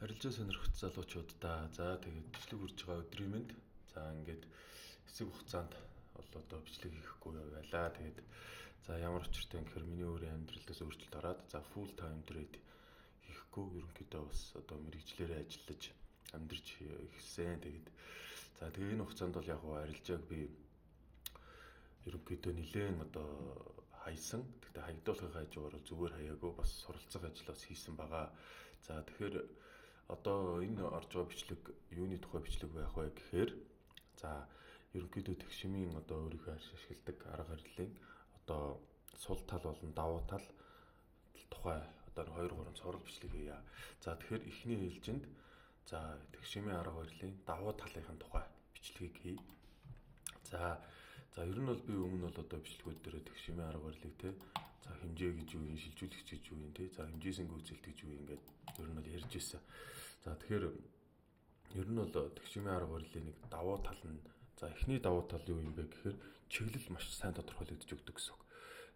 Арилжаа сонирхогч залуучуудаа, за тэгээд бичлэг үрж байгаа өдрийн мэнд. За, ингээд хэсэг хугацаанд бол одоо бичлэг хийхгүй байлаа. Тэгээд за, ямар учиртай гэхээр миний өөрийн амьдралаас өөрчлөлт ороод, за, full time trade хийхгүй, ерөнхийдөө бас одоо мэргэжлээрээ ажиллаж амьдарч эхэлсэн. Тэгээд за, тэгээ энэ хугацаанд бол яг арилжааг би ерөнхийдөө нэлээд одоо хайсан. Гэхдээ хаягдуулахын хажуугаар бол зүгээр хаяагүй, бас суралцах ажлаас хийсэн байгаа. За, тэгэхээр одоо энэ орж байгаа бичлэг юуны тухай бичлэг байх вэ гэхээр, за, ерөнхийдөө тэгшмийн одоо өөрийнхөө ашигладаг арга барилын одоо сул тал болон давуу тал тухай одоо 2 3 цуврал бичлэг хийе. За, тэгэхээр эхний ээлжинд, за, тэгшмийн арга барилын давуу талын тухай бичлэгийг хий. За за, ер нь бол би өмнө бол одоо бичлэгүүд дээр тэгшмийн арга барилыг, те, за, хэмжээ гэж юу юм, шилжүүлэгч гэж юу юм, те, за, хэмжээсэн гүйцэлт гэж юу юм ингээд ер нь бол ярьж ирсэн. За, тэгэхээр ер нь бол тэгшмийн арга барилын нэг давуу тал нь, за, эхний давуу тал юу юм бэ гэхээр чиглэл маш сайн тодорхойлогдож өгдөг гэсэн үг.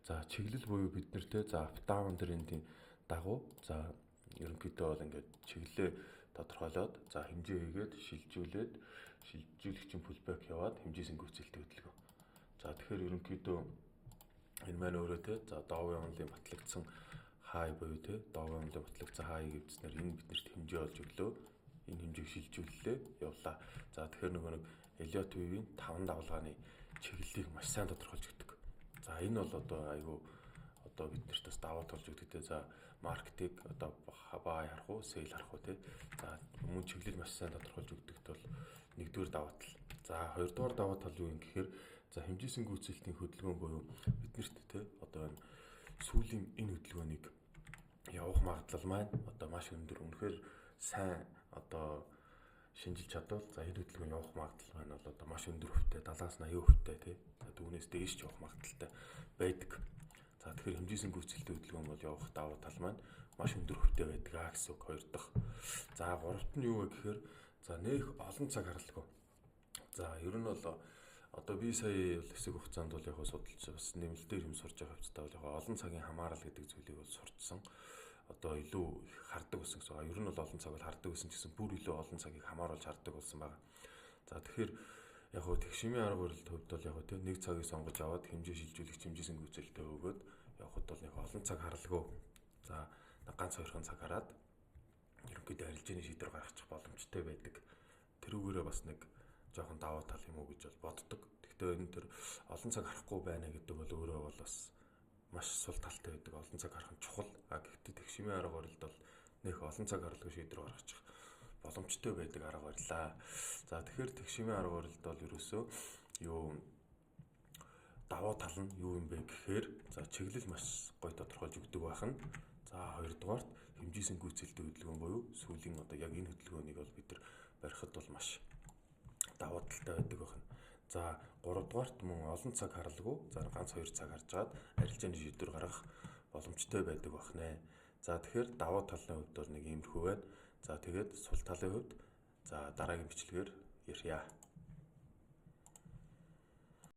За, чиглэл буюу бид нар, те, за, up down трендийн дагуу, за, ерөнхийдөө бол ингээд чиглэлээ тодорхойлоод, за, хэмжээ хийгээд, шилжүүлээд, шилжүүлэгчийн pullback яваад хэмжээсэн гүйцэлтэй хөдөлгөөн. За, тэгэхээр ерөнхийдөө энэ маань өөрөө, те, за, Dow Jones-ын батлагдсан хай буюу, те, Dow Jones-ын батлагдсан хай гэвдснээр энэ биднэрт хэмжээ олж өглөө. Энэ хэмжээг шилжүүллээ, явлаа. За, тэгэхээр нөгөө нэг Elliott Wave-ийн 5 давалгааны чиглэлийг маш сайн тодорхойлж өгдөг. За, энэ бол одоо айгүй одоо биднэрт бас давуу тал болж өгдөг, те. За, market ыг одоо buy харах уу, sell харах уу, те. За, мөн чиглэл маш сайн тодорхойлж өгдөгт бол нэгдүгээр давуу тал. За, хоёрдугаар давуу тал юу юм гэхээр, за, хэмжээсэн гүйцэлтийн хөдөлгөөн буюу биднэрт, те, одоо энэ сүүлийн энэ хөдөлгөөнийг явах магадлал маань одоо маш өндөр. Үнэхээр сайн одоо шинжилж чадвал, за, энэ хөдөлгөөн явах магадлал маань бол одоо маш өндөр хувьтай, 70-аас 80% тий. За, түүнээс дээш ч явах магадлалтай байдаг. За, тэгэхээр хэмжээсэн гүйцэлтэй хөдөлгөөн бол явах давуу тал маань маш өндөр хувьтай байдаг аа гэсэн үг хоёр дахь. За, гуравт нь юу вэ гэхээр, за, нэх олон цаг харалгүй. За, ер нь бол одоо би сая бол хэсэг хугацаанд бол яг судалж, бас нэмэлтээр юм сурж байгаа хэвчтэй бол яг олон цагийн хамаарал гэдэг зүйлийг бол сурчсан, одоо илүү их хардаг болсон гэсэн. Ер нь бол олон цаг бол хардаг байсан ч гэсэн бүр илүү олон цагийг хамааруулж хардаг болсон байна. За, тэгэхээр яг хөө тэгшмийн арга барилд хувьд бол яг хөө те нэг цагийг сонгож аваад хэмжээ шилжүүлэх, хэмжээсэн гүйцэлтэй өгөөд явхад бол нэг олон цаг харалгүй. За, ганц хоёрхан цаг хараад ерөнхийдөө арилжааны шийдвэр гаргачих боломжтой байдаг. Тэрүүгээрээ бас нэг жоохон давуу тал юм уу гэж бол боддог. Гэхдээ энэ төр олон цаг харахгүй байна гэдэг бол өөрөө бол бас маш сул талтай байдаг. Олон цаг харах нь чухал. А гэхдээ тэгшмийн арга барилд бол нэх олон цаг харалгүй шийдвэр гаргачих боломжтой байдаг арга барилаа. За, тэгэхээр тэгшмийн арга барилд бол ерөөсөө юу давуу тал нь юу юм бэ гэхээр, за, чиглэл маш гоё тодорхойлж өгдөг байх нь. За, хоёрдугаарт хэмжээсэн гүйцэлтэй хөдөлгөөн буюу сүүлийн одоо яг энэ хөдөлгөөнийг бол бид нар барихад бол маш давуу талтай байдаг байх нь. За, гуравдугаарт мөн олон цаг харалгүй, за, ганц хоёр цаг харж агаад арилжааны шийдвэр гаргах боломжтой байдаг байх нэ. За, тэгэхээр давуу талын хувьд бол нэг иймэрхүү байна. За, тэгээд сул талын хувьд, за, дараагийн бичлэгээр ярья.